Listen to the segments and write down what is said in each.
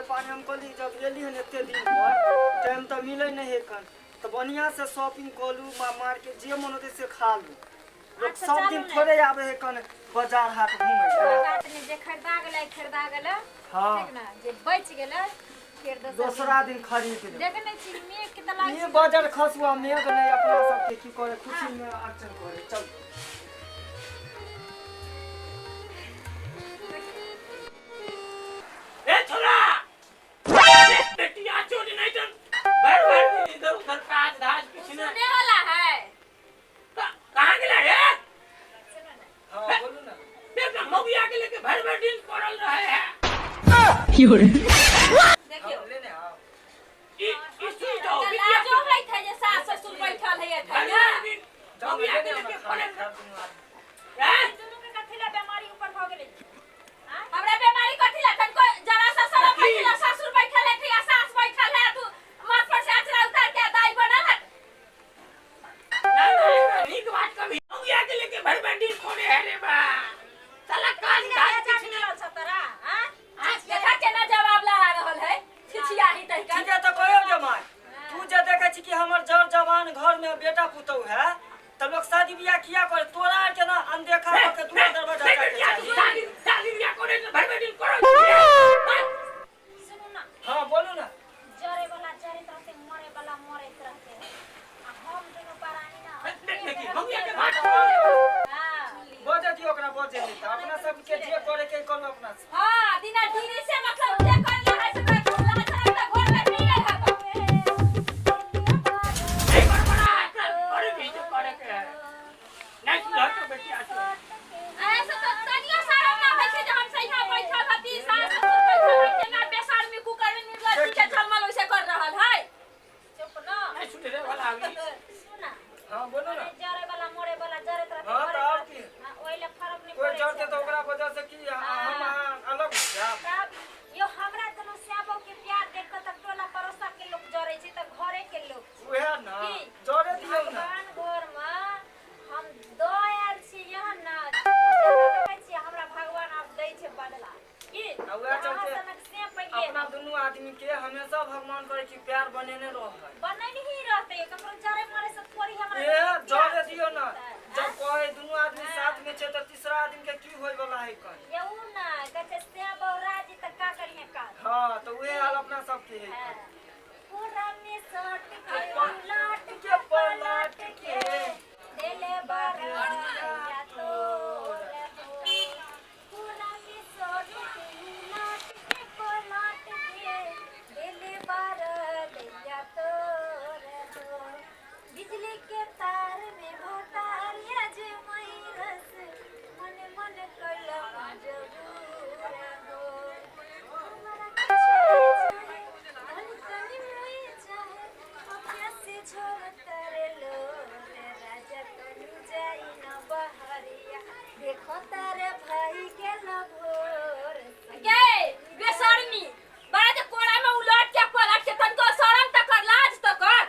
दवाई पानी। हम कहली जब एली हन एते दिन पर, टाइम तऽ मिलै नहि है कन, तऽ बढ़िया से शॉपिंग कऽ लू, मार्केट जे मन होतै से खा लू। लोग अच्छा, सब चलू दिन ने। थोड़े आबै है कन बाजार हाट घूमै कोइ लए। बात नहि, जे खरीदा गेलै खरीदा गेलै। हाँ। ठीक ने, जे बचि गेलै फेर दोसर दिन। दोसरा दिन खरीद लेब। देखे नहि छी मेघ के तऽ लागै ई छै। बजर खसुआ मेघ नहि अपना सबके की करे, खुशी में अड़चन करे। चल। ए छोरा, बेटिया चोरी नहीं तो भर भर दिन इधर उधर काज धाज ओ किछु नहीं। सुने वाला है। कहाँ गेला रे? सुनो ने। हाँ, बोलू ना। देख ना, मौगिया के लेके भर भर दिन पड़ल रहे है। देखियौ। हाँ, लेने आओ। ई ई सुन जाओ तऽ बिटिया। लाजो होइत है जे सास ससुर बैठल है एतऽ भर ने। भर दिन जाओ, मौगिया के लेने लेके आओ ना, पड़ल खाना, दुनू आदमी। हैं? ई दुनू के कथी ला बेमारी ऊपर भऽ गेलै? आँय? हमरा बेमारी कथी ला? तनिको जरा सा शरम की? होइत ला, ससुर बैठल है या सास बैठल है, तू माथ पर से अचरा उतार के दाई बनल है। ना ना, एकरा नीक बात कभी मौगिया के लेके भर भर दिन पड़े है रे बा, साला काज कथी ला धाज बेचा किछु नहीं। निकलल छौ तोरा? आँय? देखा केना जवाब लड़ा रहल है, छिछियाही तहिका। ठीक है, तऽ कहियौ जमाय, तू जे देखै छी कि हमर जर जवान घर में बेटा पुतहु है, तऽ लोग शादी बियाह किया करे? तोरा आर के ना अनदेखा कऽ के दुआर दरवाजा नहीं जाके बेटिया, तू चाही। शादी शादी बियाह करे तो भर भर दिन पड़ल हैं? सुनू ना। हाँ, बोलू ना। जरे वाला जरैत रहते, मरे वाला मरैत रहते, आ हम दुनू प्राणी ना देख देखी मौगिया के भात। हाँ। बजे दियौ ओकरा, बजे नहीं तऽ अपना सबके जे करे के करू अपना से। हाँ, दिना धीरे से मतलब जे कर ले है से कर, लाज शरम तऽ घर में नहीं है। नहीं गड़बड़ा है, एकरा करे के ही तो करे के है। नहीं सुधर तो बेटिया से। ऐसे तो तनियो शरम ना होइ छै जे हम से यहाँ बैठल हती, सास ससुर बैठल है, केना बेशर्मी कुकर्मी निर्लज्जी के जन्मल ओइसे कर रहल है। चुप ना। नहीं सुधरे वाला अभी। सुना। हाँ, बोलू ना। जरे वाला मरे वाला जरैत रहते, हाँ, मरैत तऽ आओर रहते। की? हाँ, ओहि लए फरक नहि कोइ पड़ै जरतै छै। तऽ ओकरा वजह से की हम अहाँ अलग हो जायब? तब यो हमरा दुनू श्यामो के प्यार देख के तऽ टोला पड़ोसा के लोग जरै छै, तऽ घरे के लोग छै। उएह ने। की? जरे दियौ ने। भगवान घर में हम दऽ आयल छी यहन ने, जकरा देखै छियै हमरा भगवान आब दै छै बदला की। आ उएह अहाँ चलते सनक से पहिले अपना दुनू आदमी के हमेशा भगवान करे कि प्यार बनेने रहै। बनैने ही रहतै, ककरो जरै मरै से थोड़ी हमरा ए प्यार जरे छै। दियौ ने। जब कहे दुनू आदमी हाँ। साथ में छै तऽ तीसरा आदमी के की होय वाला है कहीं? यौ ना कहै छै से बौराजी तऽ का करिहे काज। हाँ, तऽ उएह हाल अपना सबके है। हाँ। पूरा में सट के उलट के पलट के देले बरैया तोर हो। पूरा में सट के उलट के पलट के देले बरैया तोर हो। बिजली के तार में भतारिया जे रस मन मन कलम जरूर हो। हमरा किछु नहीं चाहे, धन कनि मोय चाहे, अखिया से झरतर लोर। राजा कनि जाई न बहरिया, देखो तारे भाई के भोर। गे बेशर्मी, बड़ा जे कोड़ा में उलट के पलट के, तनिको शरम त कर, लाज त कर,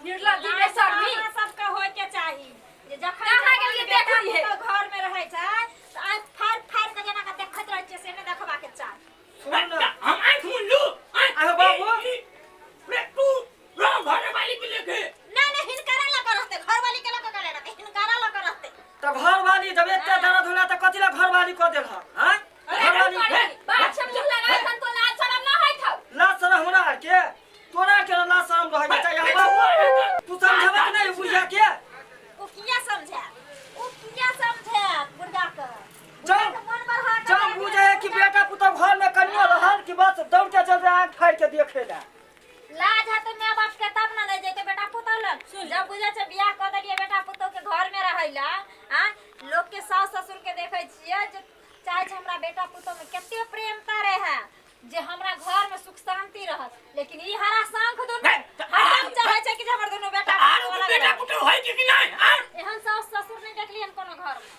निर्लज्जी बेशर्मी। अहाँ सबके होय के चाही जे जखन कहाँ जखन गेलियै बेटा देखै हे? पुतोहु घर में रहै छै तऽ आँखि फाड़ि फाड़ि के जेना के देखैत रहै छियै, से नहि देखबाक चाही। सुन ना। हम आँख मुन लू। अरे बाबू। रे तू रह घरे वाली के लेके। नहि नहि, हिनकरा लऽ के रहतै, घरवाली के लऽ के करे रहतै, हिनकरा लऽ के रहतै। तऽ घरवाली जब एते दर्द होला तऽ कथी लए घरवाली कऽ देलहक? आँय, घरवाली बाप से मुंह लगाई, तनिको लाज शरम ना होइत हौ? लाज शरम हमरा आर के, तोरा आर के लाज शरम रहै के चाही। बाबू, तू समझबे नहि बुढ़िया के? ओ किया समझायत, ओ किया समझायत बुढ़िया के? जब बुढ़िया के मन बढ़ा के जब बुझे है कि बेटा पुतहु घर में कनियो रहल कि बस दौड़ के चल रहे आँख फाड़ि के देखे ला। लाज हेतै माय बाप के तब ने नहि जेतै बेटा पुतहु लग। जब बुझै छै बियाह कऽ देलियै बेटा पुतहु के घर में रहै ला। आ लोक के सास ससुर के देखै छियै जे चाहै छै हमरा बेटा पुतहु में कते प्रेमता रहै, जे हमरा घर में सुख शांति रहत, लेकिन ई हरा शंख दुनू हरदम चाहै छै कि जे हमर दुनू बेटा आर पुतहु अलग बेटा रहै। पुतोहु है कि नहीं आर? एहन सास ससुर नहि देखलियन कोनो घर में।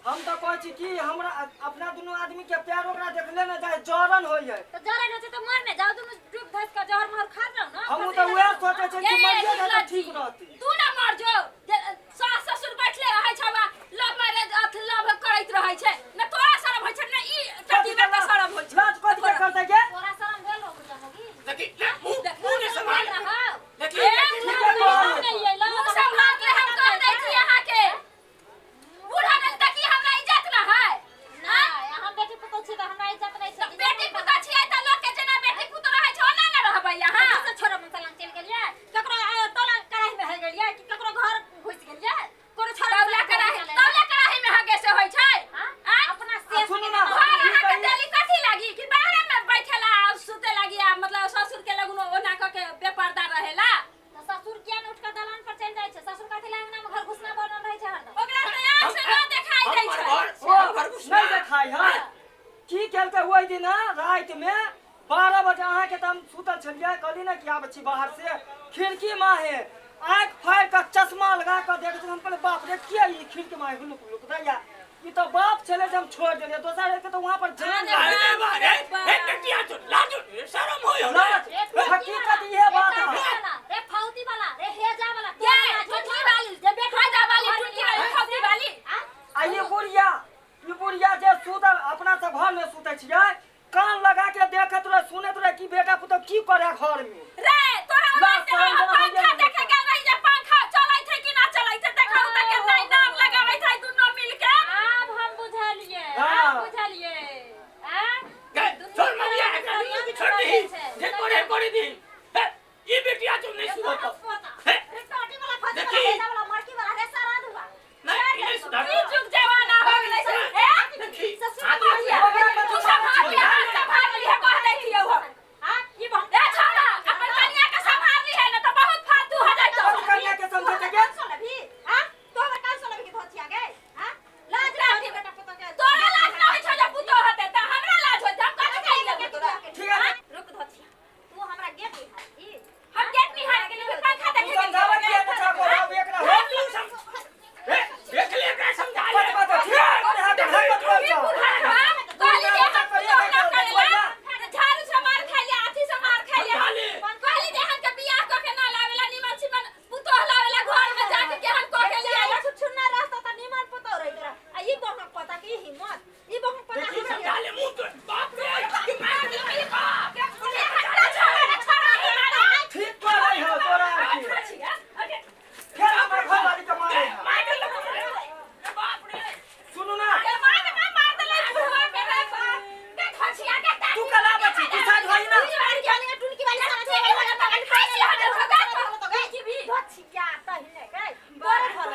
हम तऽ कहै छी कि हमरा अपना दुनू आदमी के प्यार ओकरा देखले ने जाय, जरन होइ है। तऽ जरन होइ छै तऽ मर ने जाउ, दुनू डूब धस के जहर महर खा जाउ ने। हमहूँ तऽ उएह सोचै छी कि ए, मरिए जाय तऽ निर्लज्जी। ठीक रहतै। तू ना मर जो, जे सास ससुर बैठले रहै छै वा लव मैरिज अथ लव करैत रहै छै, ने तोरा शरम होइ छै ने ई टटी बेटा शरम होइ छै। लाज कथी के करतै गे? तोरा केकरो घर घुसि गेलियै कोनो छोरा तौला कराही, तौला कराही में हगे से होय छै। आँय? अपना से सुनू ना। घर अहाँके देली कथी लागी कि बाहरे में बैठेला आ सुते लागी आ मतलब ससुर के लगुन ओना क के बेपर्दा रहेला। तऽ ससुर किया ने उठ के दलान पर चलि जाइ छै? ससुर कथी ला अंगना में घर घुसना बनल रहै छै हरदम? ओकरा तऽ आँख से न देखाई दै हमर छै। घर ओ हमर घुसना नहीं देखाई है। की केलकै ओहि दिना राति में 12 बजे अहाँके तऽ हम सुतल छलियै, कहली ने कि आबै छी बाहर से, खिड़की माहे आँखि फाड़ि कऽ चश्मा लगा कऽ देखै छलियै। हम कहलियै बाप रे किया ई खिड़की माहे हुलुक हुलुक दैया, ई तऽ बाप छलै जे हम छोड़ि देलियै, दोसर के तऽ वहाँ पर जान अरे बा रे ए बेटिया तो लाज शर्म होय हो लाज हकीकत इहे बात है। रे फौती वाला रे हेजा वाला ये टुनकी वाली जे बेटा हेजा वाली टुनकी वाली खौती वाली। आ ई बुढ़िया, ई बुढ़िया जे सुतल अपना सब घर में सुतै छियै, कान लगा के देखैत रहे सुनैत रहे कि बेटा पुतहु की करे घर में। रे तोरा ला, ओना से शर्म हम जेना होइए पंखा नहि। देखे गेल रही जे पंखा चलैत है कि ना चलैत है, देखा त के नहीं नाम लगाबैत है दुनू मिल के। आब हम बुझलियै, हाँ। आब बुझलियै। आ छोड़ मरिया एकरा दुनू के छोड़ दही जे करे करे दी। हे ई बेटिया तो नहीं सुधरत। हे रे टोटी वाला फौती वाला देखी। हेजा वाला मरकी वाला रे सारा दुआ नहीं ई नहीं सुधरत। ई जुग जमाना हो गेलै से ए देखी ससुर आदमी बुढ़िया, तू सम्हार लिहे, हाथ सम्हार लिहे, कह दै छियौ हम। आ ई बहन ए छौड़ा, अपन कनिया के सम्हार लिहे, न तऽ बहुत फालतू हो जैतौ। कथी कनिया के समझेतै गे? सुन अभी हां तो हमर कान सुन अभी के धोचिया गे हां लाज रह बेटा पुतो के। तोरा लाज न होइ छौ जे पुतोह हेतै तऽ हमरा लाज होइत, हम कथी कहि लेबै तोरा? ठीक है। रुक धोचिया, तू हमरा गेट निहार छी। हम गेट निहार गेली, फिर पंखा तू देखे गेली। समझाबै किया ने छह बोलाब एकरा हे तू सम हे देख ले एकरा समझा ले। कत कत ठीक है, हाथ हाथ कत ई कर बुढ़ा कहली जे हम पुतोह न करेला, झाड़ू से मार खाइले, अथी से मार खाइले। समझा ले। कहली जे हमके बियाह कऽ के ना लावेला, निमन सिमन पुतोह लावेला, घर में जाके केहन कऽ के लियाला। छुछुना रहता त निमन पुतो रहि तोरा आ ई बहन पता की हिम्मत ई बहन पता देखी हमरा समझा ले मुंह तो बाप रे कि मार दे मेरे बाप। हट्टा छौड़ा, छौड़ा के मारा। ठीक करै हो तोरा आर के। फेर हमर घरवाली के मारे है। मार दे लगो रे बाप रे। सुनू ना, के मार के मार देलै बुढ़वा के रे बाप। के खसिया के ताकी। तू कला बची, तू साइड होई ना। टुनकी वाली सारा ठीक है, बगल खाइ छी हटे भगा तो गई धोचिया तहिने गई तोरे घर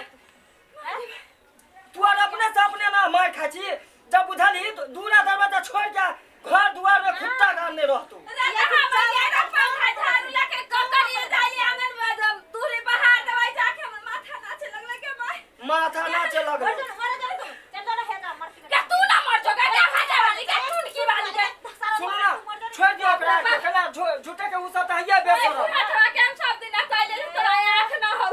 तू आर अपने से अपने ना मार खाइ छी। जब बुझलही दूरा दरवाजा छोड़ के घर दुआर में खुट्टा गाड़ने रहतू। रे हमरा ये रे पंखा झाड़ू लके ककरिए जाइए आंगन में जब दूरी बहार देबै जाके हमर माथा नाचे लगलै के माय। माथा नाचे लगलै। मर जा तू चल जा हेजा मरकी के तू ना मर जो के खा वाली के टुनकी वाली के। सुनू ना, छोड़ दियो ओकरा के, केना झूठे के उ सब तऽ हइये ए बेसरम। बुढ़ा के हम सब दिन कहले रे तोरा आँख न हौ।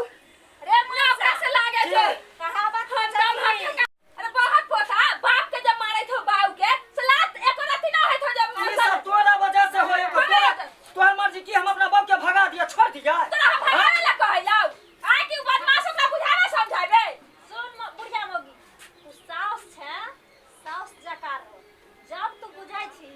रे ना ओकरा से लागे छौ। कहावत हम दम हक अरे बहुत पोता बाप के जब मारैत हो बाऊ के से लात एको रति ना होइत हो जब ई सब तोरा वजह से होय। हमरा तोहर मर्जी की हम अपना बाप के भगा दिया छोड़ दिया। तोरा हम भगावे ला कहलौ आइ कि बदमाश ओकरा बुझावे समझाबे। सुन बुढ़िया मौगी, तू साउस छै, साउस जकार हो। जब तू बुझै छी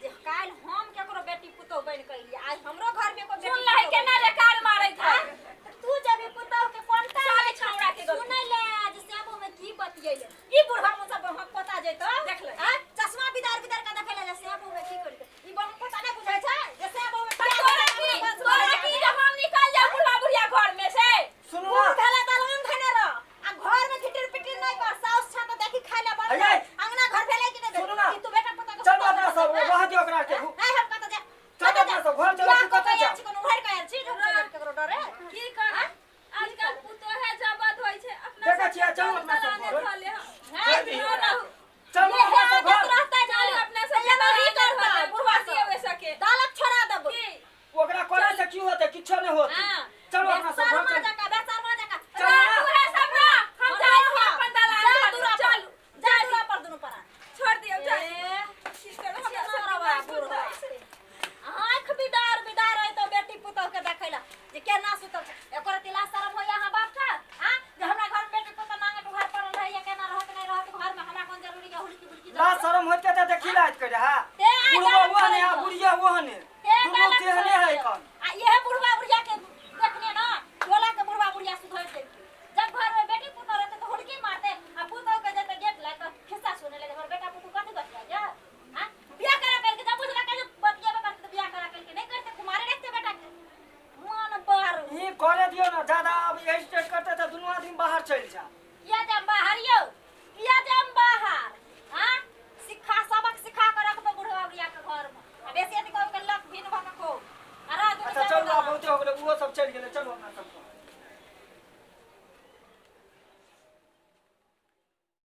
जे काल्हि हम केकरो बेटी पुतोह बनि के अइली, आइ हमरो घर में कोइ बेटी सुन लही पुतोह केना रेकार मारैत है। बनि। तू जब ई पुतोह के कोनटा साले छौड़ा के गलती। सुनै ले जे सेबो में की बतियैले ई बुढ़ा मुसा बहक पता जैतो देख ले। आ चश्मा बिदार बिदार के देखै ले जे सेबो में की करके ई बहक पता नै बुझै छै जे सेबो में पर तोरा की, तोरा की जे हम निकल जाऊ बुढ़वा बुढ़िया घर में से। सुनू बूढ़ ना, भेलै दलान धने रह आ घर में घिटिर पिटिर नै कर। साउस छा त देखी खाइ ले बन अये। अंगना घर भेलै कि नै भेलै? सुनू ना। कि तू बेटा पुतोह के चलू अपना सब रह दियो ओकरा के। नहीं हम कतऽ जा चलू अपना सब घर चलू, तू कतऽ जा? कोनो उहर के आयल छी हम चलि केकरो डरे की कर आजकल पुतोहे जबत होइ छै अपना देखै छियै, चलू अपना सब दलाने घर। धऽ ले हम। हैं? न रहू। चलू अपना सब घर। रहतै चलू अपना सब से नहीं करता बुढ़वा से होए सके दालक छोड़ा देबो की ओकरा करे से की होतै? किछो नहि होतै। हां चलू अपना सब घर बेशर्मा चलू। जकाँ, बेशर्मा जकाँ। चलू ना। तू है सब ना हम जाइ छी अपन दलान जा घर। दूरा पर। चलू जा दूरा पर दुनू परा। छोड़ दियौ चल। ए, की करब हमरा सब हमरा दिमाग बुढ़वा। सुतल छै। आँख बिदार बिदार अइतो बेटी पुतोह के देखै ला जे केना सुतल छै। एकर तिला शरम होइया अहाँ बाप के हां जे हमरा घर में बेटी पुतोह नांगट उघार पड़ल रहैया, केना रहत नहि रहत घर में हमरा कोन जरूरी है हुलकी बुलकी ला शरम होइते तऽ देखी लाइत करे हा। ते आइ बुढ़वा दालक ओहने आ छोड़ै बुढ़िया ओहने ते दुनू दालक तेहने है छोड़ै एखन।